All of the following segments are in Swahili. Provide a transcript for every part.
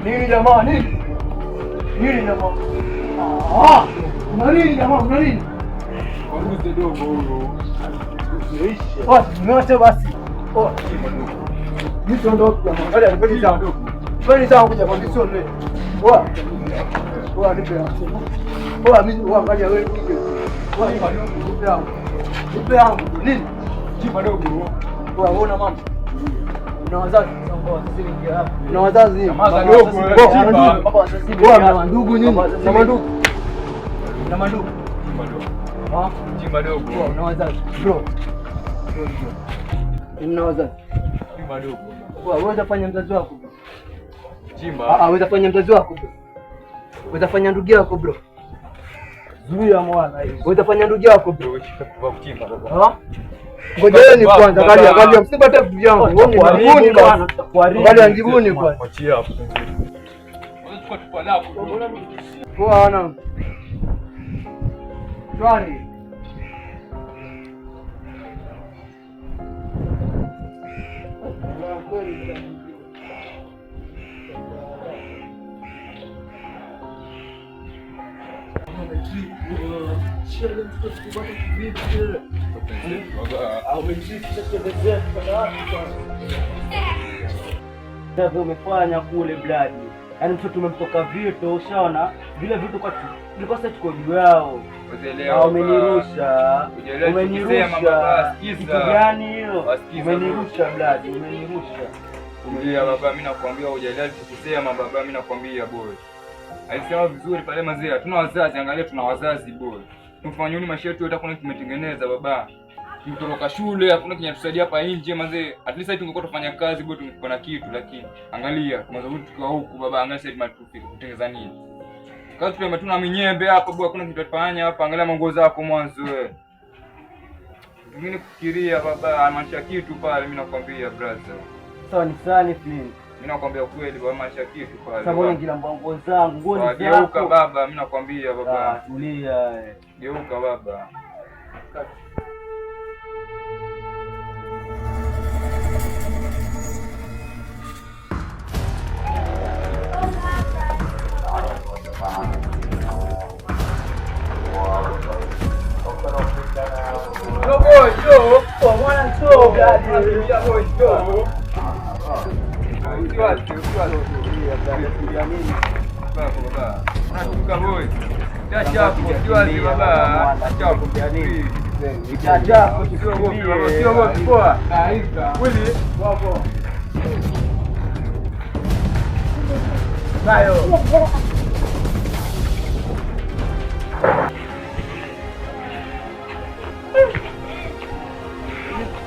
Nini jamaa nini? Nini jamaa? Ah! Una nini jamaa? Una nini? Waruze dogo huyo. Basi, niache basi. Oh. Mimi siondoki jamaa. Ngoja nipeni zangu. Nipeni zangu jamaa, mimi sio ndio. Poa. Poa nipe yangu. Poa mimi poa angalia wewe nige. Poa nipe yangu. Nipe yangu. Nini? Chimba dogo. Poa wewe una mama? Una wazazi? Una wazazi? Poa ndugu nyinyi? Na mandugu? Na mandugu? Chimba dogo. Chimba dogo. Poa una wazazi? Bro. Una wazazi? Chimba dogo. Poa wewe utafanya mzazi wako bro. Chimba. Ah, wewe utafanya mzazi wako bro. Wewe utafanya ndugu yako bro. Zuia mwana hiyo. Wewe utafanya ndugu yako bro. Kuchimba baba. Ah? Ngojeni kwanza, angalia, angalia, msipate vitu vyangu. Wewe ni bwana. Angalia njibuni kwanza. Achia hapo. Chukua tupa lako. Poa wana. Shwari. Umefanya kule bladi, yaani mtoto umemtoka vitu, ushaona vile vitu kwa tulikuwa sasa tuko juu yao. Umenirusha, umenirusha. Kitu gani hiyo? Umenirusha bladi, umenirusha. Kulia baba, mimi nakwambia hujaelewa alichokisema baba, mimi nakwambia boy. Alisema vizuri pale mazee, hatuna wazazi, angalia tuna wazazi boy. Tumfanye nini maisha yetu yote hakuna tumetengeneza baba. Tumtoroka shule, hakuna kinatusaidia hapa nje mazee. At least tungekuwa tufanya kazi boy, tungekuwa na kitu, lakini angalia tumezunguka tukiwa huku baba, angalia sasa tumetufika kutengeneza nini? Kazi tumetuna minyembe hapa boy, hakuna kitu tufanya hapa, angalia manguo zako mwanzo wewe. Ngine kufikiria baba, maanisha kitu pale, mimi nakwambia brother. Sawa ni sani mimi. Mimi nakwambia kweli baba, maanisha kitu pale. Sasa mbona ngira mbongo zangu, nguo ni zako. Geuka baba, mimi nakwambia baba. Tulia. Geuka baba.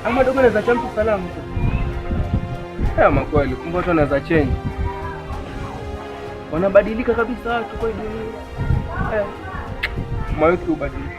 Ama dogo anaweza cha mtu salamu tu. Haya kweli, kumbe watu wanaweza change. Wanabadilika kabisa watu kwa dunia. Mayuki hubadilika.